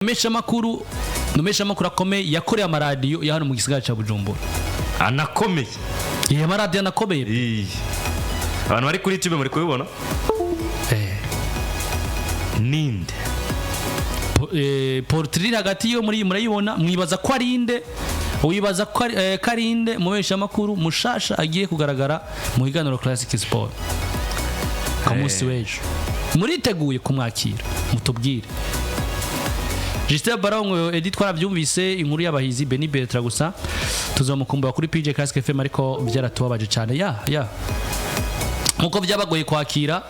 Umeshamakuru numeshamakuru akomeye yakoreye amaradiyo ya hano mu gisagara ca Bujumbura. Anakomeye. Iyo amaradiyo anakomeye. Iyi. Abantu bari kuri YouTube muri kubibona. Ninde? Portrait iri hagati yo muri murayibona, mwibaza ko ari inde? Wibaza ko ari ko ari inde mubeshamakuru mushasha agiye kugaragara mu higaniro Classic Sport ku munsi w'ejo? Muriteguye kumwakira? Mutubwire. Justin Barongo Edith, twarabyumvise inkuru y'abahizi Beni Bertra, gusa tuzomukumbura kuri PJ Classic FM, ariko byaratubabaje cyane ya nkuko byabagoye kwakira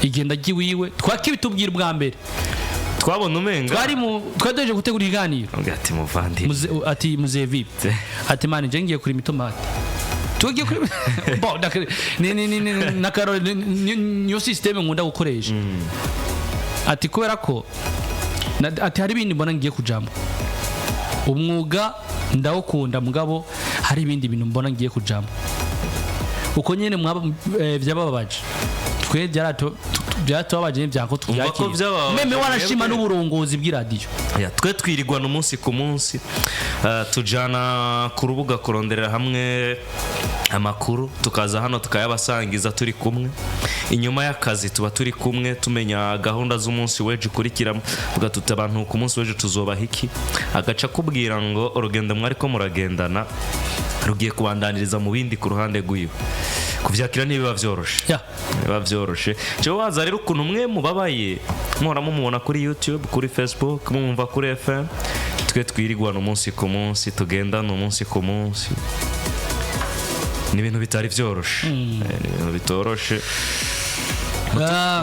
igenda ry'iwiwe, twakibitubwira ubwa mbere. Twabona umenga Twari mu twari duhejeje gutegura ibiganiro. Umbwira ati muvandi. Ati muze vipi, ati mani je ngiye kurima itomate, tugiye kuri bon ni na Karoli niyo système nkunda gukoresha, ati kubera ko ati hari ibindi mbona ngiye kujamo, umwuga ndawukunda, mugabo hari ibindi bintu mbona ngiye kujamo. Uko nyene mwaba byabababaje, twe byaratubabaje byanko Umva ko tubyakira byababaje même warashima mwebwe. N'uburongozi bw'iradiyo. Ya, twe twirigwana umunsi ku munsi, tujana ku rubuga kuronderera hamwe amakuru, tukaza hano tukayabasangiza turi kumwe. Inyuma y'akazi tuba turi kumwe, tumenya gahunda z'umunsi w'ejo ukurikiramo, tuvuga tuti abantu ku munsi w'ejo tuzobaha iki. Agaca akubwira ngo urugendo mwari ko muragendana rugiye kubandaniriza mu bindi ku ruhande rw'iwe. Kuvyakira ntibiba vyoroshe. Biba byoroshe. Cyo waza rero ukuntu mwe mubabaye, muhora mumubona kuri YouTube, kuri Facebook, mumumva kuri FM, twe twirigwana umunsi ku munsi, tugendana umunsi ku munsi, ni ibintu bitari byoroshe. Ni ibintu bitoroshe.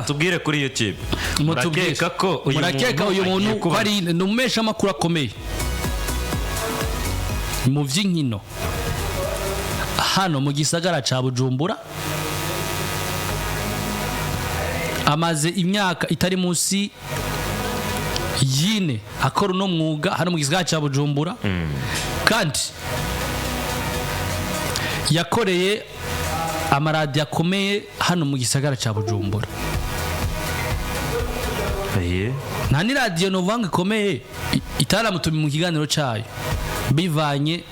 Tubwire kuri YouTube. Mutubwire. Murakeka ko uyu Murakeka uyu muntu agiye ko kuba ari ni umeshamakuru akomeye mu by'inkino hano mu gisagara ca Bujumbura, amaze imyaka itari munsi y'ine akora uno mwuga hano mu gisagara ca Bujumbura, kandi yakoreye amaradiyo akomeye hano mu gisagara ca Bujumbura. Nta n'iradiyo novanga ikomeye itaramutumye mu kiganiro cyayo, bivanye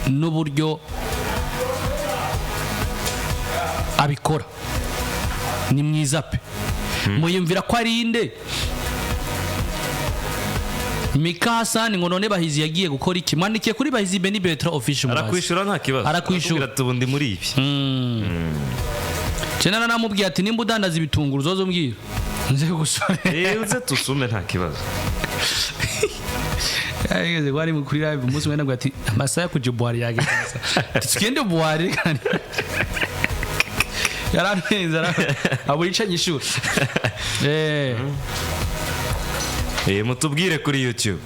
n'uburyo abikora, ni mwiza pe. Muyumvira ko ari inde? Mika Hasani ngo none Bahizi yagiye gukora iki? Mwandikiye kuri Bahizi Beni Bertrand Official, mubaze. Arakwishura nta kibazo. Arakwishura. Arakubwira ati ubu ndi muri ibi. Cena namubwiye ati nimba udandaza ibitunguru uzoze umbwira nze gusoma. Uze tusume nta kibazo. Yageze kwari kuri live umunsi umwe, nabwo ati amasaha yo kuja buwari yageze. Ati tugende buwari kandi yarantenze abura ico anyishura. Mutubwire kuri YouTube.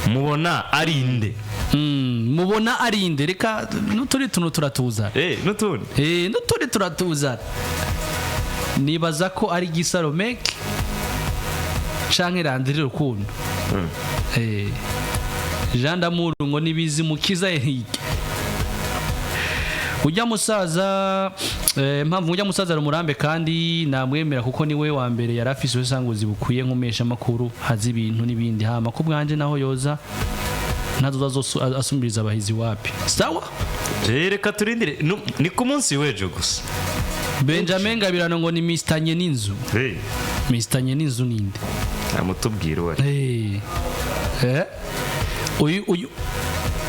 Mubona ari inde? Mubona ari inde? Reka n'utundi tuntu turatuzana. N'utundi. N'utundi turatuzana. Nibaza ko ari Gisaro Meke canke Landry Rukundo. Jean Damour ngo nibizi mukiza Eric. Ujya musaza mpamvu ujya musaza rumurambe kandi namwemera kuko niwe wa mbere yari afise ubusanguzi bukwiye nkumesha makuru hazi ibintu n'ibindi, hama ko bwanje naho yoza ntazoza asumbiriza abahizi wapi, sawa. Reka turindire. Ni ku munsi w'ejo gusa. Benjamin Gabirano ngo ni Mr Nyeninzu. Mr Nyeninzu ninde? Amutubwire uwo ari. Uyu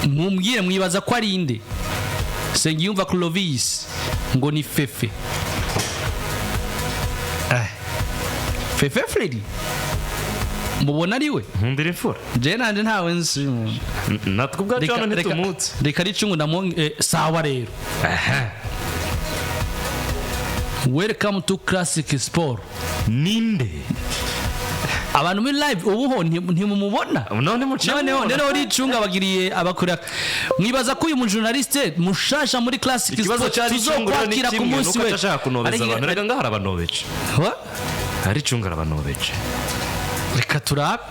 mumbwire, mwibaza ko ari inde? Sengiyumva Clovis ngo ni Fefe. Fefe Freddy mubona ari we? Nkundira imfura. Je nanje ntawe nzi. Natwe ubwacu hano ntitumutse. Reka ricungu ndamwo sawa rero. Welcome to Classic Sport. Ninde? Abantu muri live ubuho ntimumubona. None muciye Noneho mubona. rero ricunga bagiriye abakora, mwibaza ko uyu mujournaliste mushasha muri Classic Ikibazo Sport cyari icungu rero ni tuzokwakira ku kimwe munsi nuko we atashaka kunobeza abantu. Reka ngaho arabanobeje. Wa? Hari icungu arabanobeje. Reka turabe.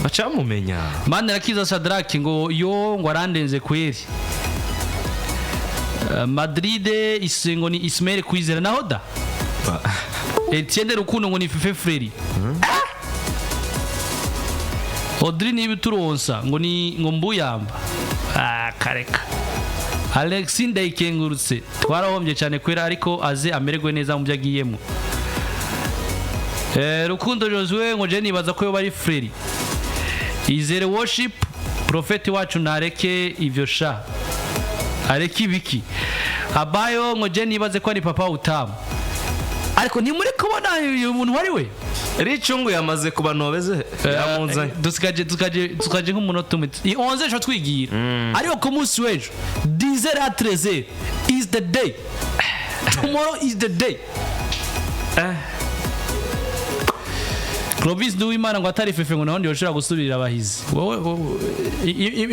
Bacamumenya. Manirakiza Shadrack ngo yo ngo arandenze kweri. Madrid isengo ni Ismail Kwizera naho da Etienne Rukundo ngo ni Fefe Freri. Audrey niba uturonsa ngo ni ngo mbuyamba. Ah, kareka. Alexis Ndayikengurutse, twarahombye cyane kwera, ariko aze amererwe neza mu byo agiyemo. Rukundo Josue ngo je nibaza ko yoba ari Freri. Izere Worship, profeti wacu ntareke ivyo sha, areke ibiki. Abayo ngo je nibaze ko ari Papa Utamu, ariko ntimuri kubona uyu muntu wari we. Ricungu yamaze kubanobeze, yamuzanye. Dusigaje nk'umunota umwe, i 11 ejo twigira, ariko ku munsi w'ejo 10 à 13 is the day, tomorrow is the day. Clovis Nduwimana ngo atari Fefe ngo naho yoshobora gusubirira abahizi. Wowe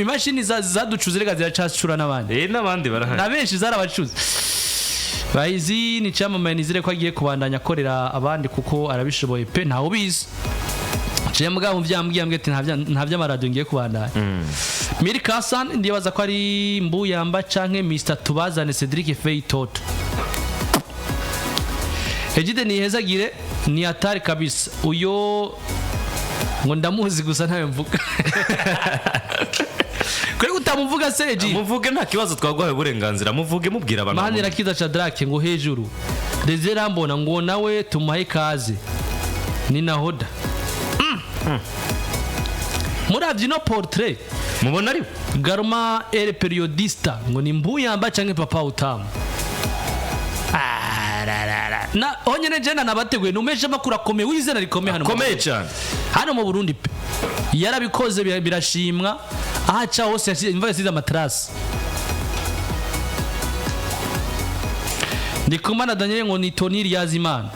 imashini zaducuze reka ziracacura n'abandi. N'abandi barahari. Na benshi zarabacuze. Bahizi ni cyamamaye, nizere ko agiye kubandanya akorera abandi kuko arabishoboye pe. Ntawe ubizi, ciye mugabo vyambwiye, ambwiye ati nta vy'amaradiyo ngiye kubandanya. Miri Kasan, ndibaza ko ari Mbuyamba canke Mr Tubazane Cedric Fey Toto. Egide nihezagire, ni atari kabisa uyo, ngo ndamuzi gusa ntawe mvuga. Kuri utamuvuga se, Egide? Muvuge, nta kibazo, twaguhaye uburenganzira, muvuge, mubwira abantu. Manirakiza Shadrake ngo hejuru. Desire Ambona ngo nawe tumuhaye ikaze, ni nahoda. Muravye ino portrait, mubona ari Garuma ere periodista ngo ni Mbuyamba canke Papa Utamu. Ah, ra, ra, ra. Na onyene jena nabateguye numeshe amakuru akomeye w'izina rikomeye hano mu akomeye Burundi. Cyane. Hano mu Burundi pe, yarabikoze birashimwa, aho aca hose imva yasize amatarasi. Ndikumana Daniel ngo ni Tony Ryazimana.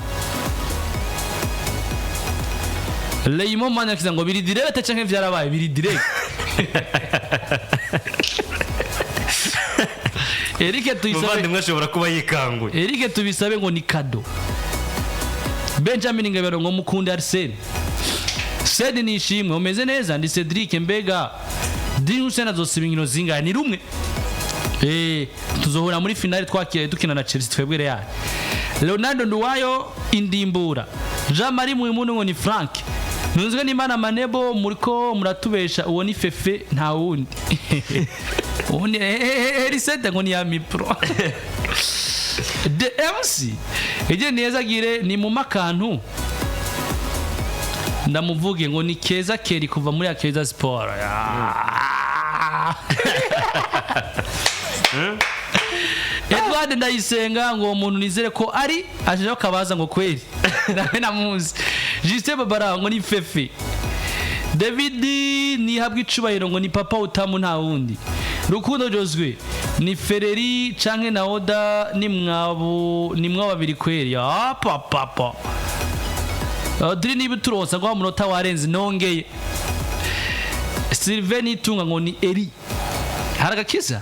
Leimo Manyakiza ngo biri direct canke vyarabaye? Biri direct. Eric tuyisabe. Umuvandimwe ashobora kuba yikanguye. Eric tubisabe ngo ni kado. Benjamin Ngabero ngo mukunde Arsene. Sedi ni ishimwe, umeze neza? Ndi Cedric, mbega Dean Hussein azosiba inkino zingahe? Ni rumwe. Tuzohura muri finale twakira dukina na Chelsea, twebwe Real. Leonardo Nduwayo indimbura. Jean Marie Muhimundu ngo ni Frank. Nunzwe n'Imana Manebo, muriko muratubesha, uwo ni Fefe nta wundi. Uwo ni Elisete ngo ni ya Mipro. The MC ije neza gire ni mu makantu ndamuvuge ngo ni Keza Keri kuva muri Akeza Sport. Ah. Edward Ndayisenga ngo uwo muntu nizere ko ari ashijeho kabaza ngo kweri nawe namuzi. Justin Babara ngo ni Fefe. David nihabwa icubahiro ngo ni Papa Utamu nta wundi. Rukundo Josue ni Fereri canke Naoda, ni mwabo, ni mwabo babiri kweri ya papa papa. Audrey niba uturonsa ngo wa munota warenze nongeye. Sylvain Nitunga ngo ni Eri haragakiza.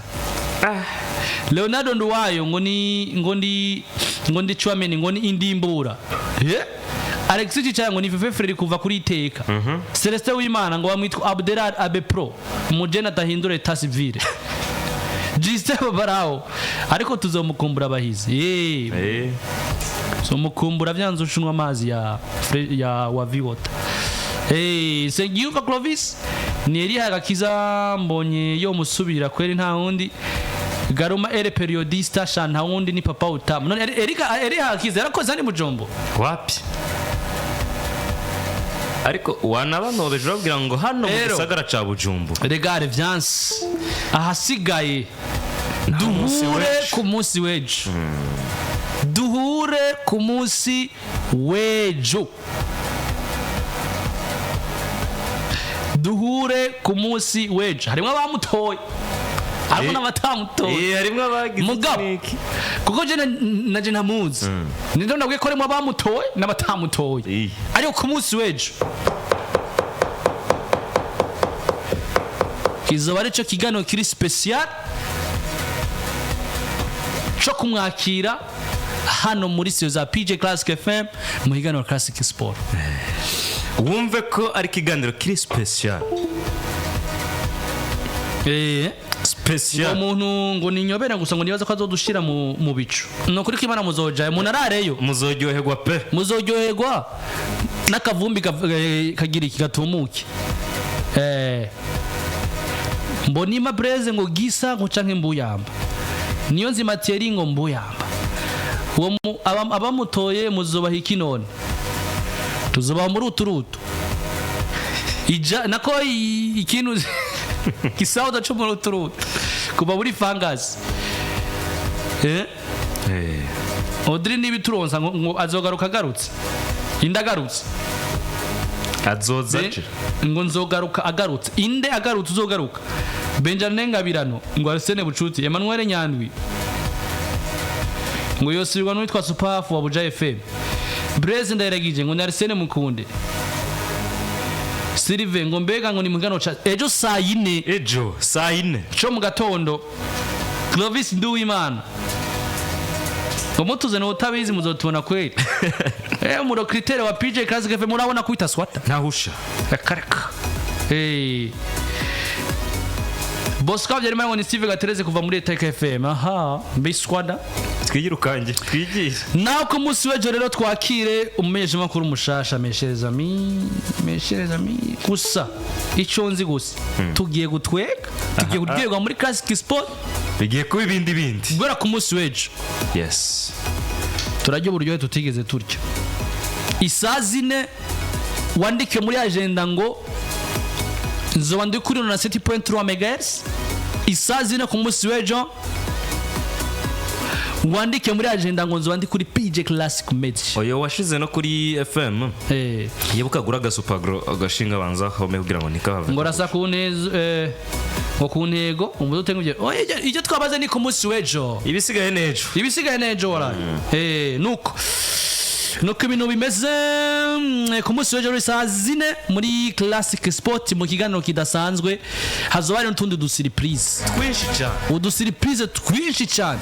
Leonardo Nduwayo ngo ni ngo ndi Chouameni ngo ni indimbura. Yeah? Alexis Chichaya ngo ni Fefe Freri kuva kuri Iteka. Celestin Wimana ngo bamwitwa Abdelal Abepro, umujene atahindura état civil. Justin Babarao, ariko tuzomukumbura abahizi. Yeah. Tuzomukumbura vyanze ushinwa amazi ya Wavi Water. Sengiyumva Clovis ni Eliya Gakiza, mbonye yo musubira kweri nta wundi. Garuma ere periodista sha, nta wundi ni Papa Utamu. None Erika Eliya Gakiza yarakoze ani Mujombo? Wapi, ariko wanabanobeje urabwira ngo hano mu Rero. gisagara ca Bujumbura. Regare vyanse, ahasigaye Munsi duhure w'ejo. ku munsi w'ejo, duhure ku munsi w'ejo, duhure ku munsi w'ejo. Harimo abamutoye, harimo n'abatamutoye. Harimwo abagize Mugabo iki n'iki. Kuko je naje ntamuzi, nivyo nabwiye ko harimo abamutoye n'abatamutoye. Ariko ku munsi w'ejo kizoba aricyo kiganiro kiri special cyo kumwakira hano muri studio za PJ Classic FM mu higaniro Classic Sport. Wumve ko ari ikiganiro kiri special. Special. Umuntu ngo ninyobera gusa ngo nibaza ko azodushira mu bicu, ni ukuri ko Imana muzojayo munarareyo. Muzoryoherwa pe. Muzoryoherwa n'akavumbi kagira iki gatumuke. Mbonima Breze ngo gisa ngo canke mbuyamba. Niyo nzima Thierry ngo mbuyamba. Uwo abamutoye muzobaha iki none? Tuzobaha muri uturutu. Ija nako ikintu kisauda cyo muri uturutu. Kuva muri fangasi. Audrey nibituronsa ngo azogaruka agarutse. Indagarutse. Azoza aje. Ngo nzogaruka agarutse. Inde agarutse uzogaruka? Benjamin Ngabirano ngo Arsene Bucuti, Emmanuel Nyandwi ngo yosubirwa n'uwitwa Supafu wa Buja FM. Blaise Ndayiragije ngo ni Arsene Mukunde. Sylvain ngo mbega ngo ni mugano ca ejo saa 4. Ejo saa 4. Co mu gatondo. Clovis Nduwimana ngo mutuze n'utabizi muzotubona kweli. Muro critère wa PJ Classic FM murabona kwita swata. Ntahusha. Reka reka. Bosco Habyarimana ngo ni Steve Gatereze kuva muri Eteka FM. Aha, mbiswada. Twiyirukange twigiye. Naho ku munsi w'ejo rero twakire umumenyeshamakuru mushasha, mes chers amis, mes chers amis. Gusa icyo nzi gusa, tugiye gutweka, tugiye kuryoherwa muri Classic Sport. Bigiye kuba ibindi bindi. Guhera ku munsi w'ejo. Yes. Turarya uburyohe tutigeze turya. Isaa 4, wandike muri agenda ngo nzoba ndi kuri na 7.3 MHz isaa 4 ku munsi w'ejo. Wandike muri agenda ngo nzoba ndi kuri PJ Classic Media. Oyo washize no kuri FM. Yibuka agura agasupagro agashinga abanza home kugira ngo ntikahave. Ngo rasa ku neza, ngo ku ntego umuze utengubye. Oya, icyo twabaze ni ku munsi w'ejo. Ibisigaye n'ejo. Ibisigaye n'ejo waraye. Nuko ibintu bimeze ku munsi w'ejo saa 4 muri Classic Sport mu kiganiro kidasanzwe, hazoba hari n'utundi dusurprise twinshi cyane. Udusurprise twinshi cyane.